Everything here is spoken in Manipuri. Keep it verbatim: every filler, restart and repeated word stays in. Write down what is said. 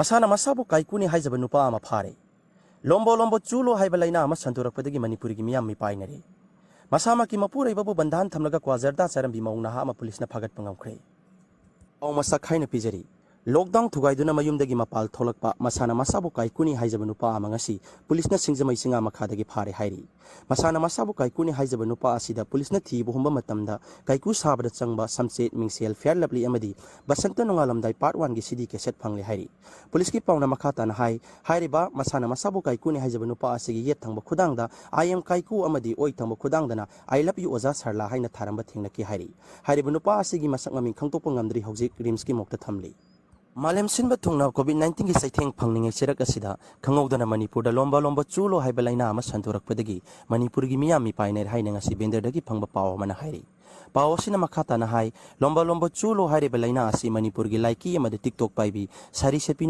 ꯃꯁꯥꯅ ꯃꯁꯥꯕꯨ ꯀꯥꯏꯀꯨꯅꯤ ꯍꯥꯏꯖꯕ ꯅꯨꯄꯥ ꯑꯃ ꯐꯥꯔꯦ꯫ ꯂꯣꯝꯕꯣ ꯂꯣꯝꯕꯣ ꯆꯨꯂꯣ ꯍꯥꯏꯕ ꯂꯥꯏꯅꯥ ꯑꯃ ꯁꯟꯗꯣꯔꯛꯄꯗꯒꯤ ꯃꯅꯤꯄꯨꯔꯒꯤ ꯃꯤꯌꯥꯝ ꯃꯤꯄꯥꯏꯅꯔꯦ꯫ ꯃꯁꯥꯃꯛꯀꯤ ꯃꯄꯨꯔꯣꯏꯕꯕꯨ ꯕꯟꯙꯥꯟ ꯊꯝꯂꯒ ꯀ꯭ꯋꯥ ꯖꯔꯗꯥ ꯆꯥꯔꯝꯕꯤ ꯃꯧ ꯅꯍꯥ ꯑꯃ ꯄꯨꯂꯤꯁꯅ ꯐꯥꯒꯠꯄ ꯉꯝꯈ꯭ꯔꯦ꯫ ꯄꯥꯎ ꯃꯁꯛ ꯈꯥꯏꯅ ꯄꯤꯖꯔꯤ꯫ ꯂꯣꯛꯗꯥꯎꯟ ꯊꯨꯒꯥꯏꯗꯨꯅ ꯃꯌꯨꯝꯗꯒꯤ ꯃꯄꯥꯜ ꯊꯣꯛꯂꯛꯄ ꯃꯁꯥꯅ ꯃꯁꯥꯕꯨ ꯀꯥꯏꯀꯨꯅꯤ ꯍꯥꯏꯖꯕ ꯅꯨꯄꯥ ꯑꯃ ꯉꯁꯤ ꯄꯨꯂꯤꯁꯅ ꯁꯤꯡꯖꯃꯩ ꯆꯤꯡꯉꯥ ꯃꯈꯥꯗꯒꯤ ꯐꯥꯔꯦ ꯍꯥꯏꯔꯤ꯫ ꯃꯁꯥꯅ ꯃꯁꯥꯕꯨ ꯀꯥꯏꯀꯨꯅꯤ ꯍꯥꯏꯖꯕ ꯅꯨꯄꯥ ꯑꯁꯤꯗ ꯄꯨꯂꯤꯁꯅ ꯊꯤꯕ ꯍꯨꯝꯕ ꯃꯇꯝꯗ ꯀꯥꯏꯀꯨ ꯁꯥꯕꯗ ꯆꯪꯕ ꯁꯝꯆꯦꯠ, ꯃꯤꯡꯁꯦꯜ, ꯐꯤꯌꯔ ꯂꯚꯂꯤ ꯑꯃꯗꯤ ꯕꯁꯟꯇ ꯅꯣꯡꯉꯥꯜꯂꯝꯗꯥꯏ ꯄꯥꯔꯠ ꯋꯥꯟꯒꯤ ꯁꯤꯗꯤ ꯀꯦꯁꯦꯠ ꯐꯪꯂꯦ ꯍꯥꯏꯔꯤ꯫ ꯄꯨꯂꯤꯁꯀꯤ ꯄꯥꯎꯅ ꯃꯈꯥ ꯇꯥꯅ ꯍꯥꯏ, ꯍꯥꯏꯔꯤꯕ ꯃꯁꯥꯅ ꯃꯁꯥꯕꯨ ꯀꯥꯏꯀꯨꯅꯤ ꯍꯥꯏꯖꯕ ꯅꯨꯄꯥ ꯑꯁꯤꯒꯤ ꯌꯦꯠ ꯊꯪꯕ ꯈꯨꯗꯥꯡꯗ "I am ꯀꯥꯏꯀꯨ" ꯑꯃꯗꯤ ꯑꯣꯏ ꯊꯪꯕ ꯈꯨꯗꯥꯡꯗꯅ "I love you ꯑꯣꯖꯥ ꯁꯔꯂꯥ" ꯍꯥꯏꯅ ꯊꯥꯔꯝꯕ ꯊꯦꯡꯅꯈꯤ ꯍꯥꯏꯔꯤ꯫ ꯍꯥꯏꯔꯤꯕ ꯅꯨꯄꯥ ꯑꯁꯤꯒꯤ ꯃꯁꯛ ꯃꯃꯤꯡ ꯈꯪꯗꯣꯛꯄ ꯉꯝꯗ꯭ꯔꯤ, ꯍꯧꯖꯤꯛ ꯔꯤꯝꯁꯀꯤ ꯃꯣꯛꯇ ꯊꯝꯂꯤ꯫ ꯃꯥꯂꯦꯝ ꯁꯤꯟꯕ ꯊꯨꯡꯅ ꯀꯣꯚꯤꯗ ꯅꯥꯏꯟꯇꯤꯟꯒꯤ ꯆꯩꯊꯦꯡ ꯐꯪꯂꯤꯉꯩ ꯆꯩꯔꯛ ꯑꯁꯤꯗ ꯈꯪꯍꯧꯗꯅ ꯃꯅꯤꯄꯨꯔꯗ ꯂꯣꯝꯕ ꯂꯣꯝꯕ ꯆꯨꯂꯣ ꯍꯥꯏꯕ ꯂꯥꯏꯅꯥ ꯑꯃ ꯁꯟꯗꯣꯔꯛꯄꯗꯒꯤ ꯃꯅꯤꯄꯨꯔꯒꯤ ꯃꯤꯌꯥꯝ ꯃꯤꯄꯥꯏꯅꯔꯦ ꯍꯥꯏꯅ ꯉꯁꯤ ꯕꯦꯟꯗꯔꯗꯒꯤ ꯐꯪꯕ ꯄꯥꯎ ꯑꯃꯅ ꯍꯥꯏꯔꯤ꯫ ꯄꯥꯎ ꯑꯁꯤꯅ ꯃꯈꯥ ꯇꯥꯅ ꯍꯥꯏ, ꯂꯣꯝꯕ ꯂꯣꯝꯕ ꯆꯨꯂꯣ ꯍꯥꯏꯔꯤꯕ ꯂꯥꯏꯅꯥ ꯑꯁꯤ ꯃꯅꯤꯄꯨꯔꯒꯤ ꯂꯥꯏꯀꯤ ꯑꯃꯗꯤ ꯇꯤꯛꯇꯣꯛ ꯄꯥꯏꯕꯤ ꯁꯥꯔꯤ ꯁꯦꯠꯄꯤ